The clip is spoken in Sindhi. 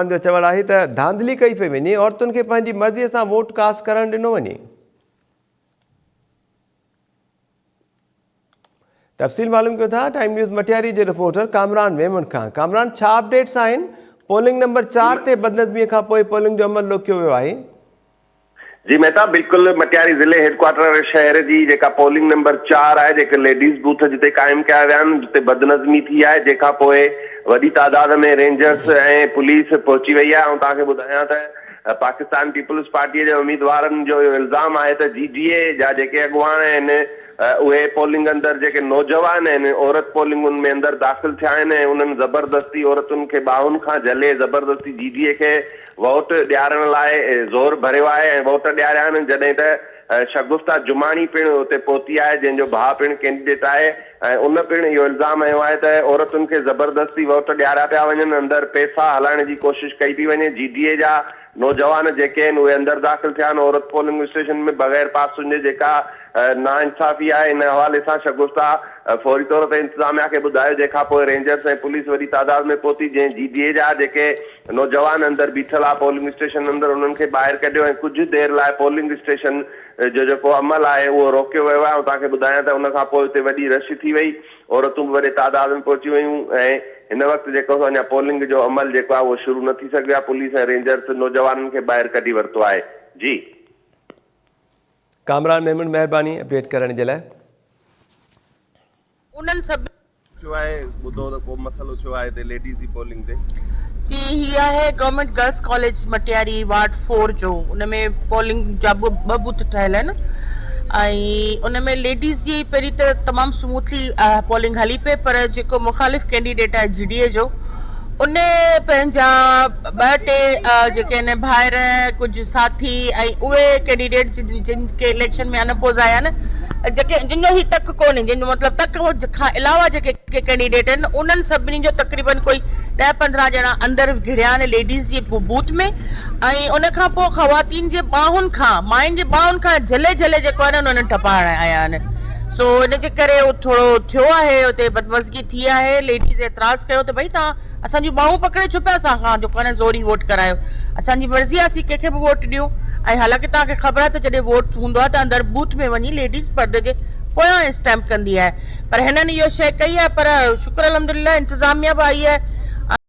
جو چوڻ آهي ته ڌانڌلي ڪئي پئي وڃي، عورتن کي پنهنجي مرضي سان ووٽ ڪاسٽ ڪرڻ ڏنو وڃي. تفصيل معلوم ڪيون ٿا ٽائيم نيوز مٽياري جي رپورٽر ڪامران ميمڻ کان. ڪامران ڇا اپڊيٽس آهن؟ پولنگ نمبر چار تي بدنظمي کان پوء پولنگ جو عمل روڪيو ويو آهي. جي مهتاب بلڪل مٽياري ضلعي هيڊ ڪوارٽر شهر جي جيڪا پولنگ نمبر چار آهي جيڪي ليڊيز بوٿ جتي قائم ڪيا ويا آهن جتي بدنظمي ٿي آهي جنهن کان پوء وڏي تعداد ۾ رينجرس ۽ پوليس پهچي وئي آهي آئون توهان کي ٻڌايان ته پاڪستان پيپلز پارٽي جي اميدوارن جو اهو الزام آهي ته جي ڊي اي جا جيڪي اڳواڻ آهن اهي پولنگ اندر جيڪي نوجوان آهن عورت پولنگن ۾ اندر داخل ٿيا آهن ۽ انهن زبردستي عورتن کي ٻانهن کان جهلي زبردستي جي ڊي اي کي ووٽ ڏيارڻ لاء زور ڀريو آهي ۽ ووٽ ڏياريا آهن جڏهن ته شگفته جماڻي پڻ اتي پهتي آهي جنهن جو ڀاء پڻ ڪينڊيڊيٽ آهي ۽ ان پڻ اهو الزام هنيو آهي ته عورتن کي زبردستي ووٽ ڏياريا پيا وڃن اندر پئسا هلائڻ جي ڪوشش ڪئي پئي وڃي جي ڊي اي جا نوجوان جيڪي آهن اهي اندر داخل ٿيا آهن عورت پولنگ اسٽيشن ۾ بغير پاسن جي جيڪا ناانصافي آهي ان حوالي سان شگفته فوري طور تي انتظاميا کي ٻڌايو جنهن کانپوء رينجرز ۽ پوليس وڏي تعداد ۾ پهتي جنهن جي ڊي اي جا جيڪي نوجوان اندر بيٺل آ پولنگ اسٽيشن اندر انهن کي ٻاهر ڪڍيو ۽ ڪجهه دير لاء پولنگ اسٽيشن جو جيڪو عمل آهي اهو روڪيو ويو آهي آئون توهان کي ٻڌايان ته ان کان پوء اتي وڏي رش ٿي وئي عورتون به وڏي تعداد ۾ پهچي ويون ۽ هن وقت جيڪو سو اڃا پولنگ جو عمل جيڪو آهي اهو شروع نه ٿي سگهيو آهي پوليس ۽ رينجرز نوجوانن کي ٻاهر ڪڍي ورتو آهي جي. ڪامران ميمڻ مهرباني اپڊيٽ ڪرڻ جي لاء. انهن سڀني. ٿيو آهي ٻڌو ته ڪو مسئلو ٿيو آهي هتي ليڊيز جي پولنگ تي. جي هي آهي government girls college Matiari ward four جو ان ۾ پولنگ جا ٻه بوٿ ٺهيل آهن ۽ ان ۾ ليڊيز جي پهرين ته تمام سموٿلي پولنگ هلي پئي پر جيڪو مخالف ڪينڊيڊيٽ آهي جي ڊي اي جو ان پنهنجا ٻه ٽي جيڪي آهن ڀائر ڪجهه ساٿي ۽ اهي ڪينڊيڊيٽ جن کي اليڪشن ۾ ان اپوز آيا آهن جيڪي جن جو هي تڪ ڪونهي جن جو مطلب تڪ کان علاوه جيڪي ڪينڊيڊيٽ آهن انهن سڀني جو تقريبن ڪوئي ڏهه 15 ڄڻا اندر گهڙيا آهن ليڊيز جي بوٿ ۾ ۽ ان کان پوء خواتين جي ٻانهن کان ماين جي ٻانهن کان جهلي جهلي جيڪو آهي نه انهن ٽپا هڻايا آهن سو ان جي ڪري اهو ٿورو ٿيو آهي اتي بدمزگي ٿي آهي ليڊيز اعتراض ڪيو ته ڀئي توهان اسان جون ٻانهون پڪڙي ڇو پيا اسان کان جو ڪنهن زوري ووٽ ڪرايو اسان جي مرضي آهي اسين ڪنهن کي به ووٽ ڏيون ۽ حالانڪه توهان کي خبر آهي ته جڏهن ووٽ هوندو آهي ته اندر بوٿ ۾ وڃي ليڊيز پردي جي پويان اسٽيمپ ڪندي آهي پر هنن اهو شيء ڪئي آهي پر شڪر الحمدلله انتظاميا به آئي آهي.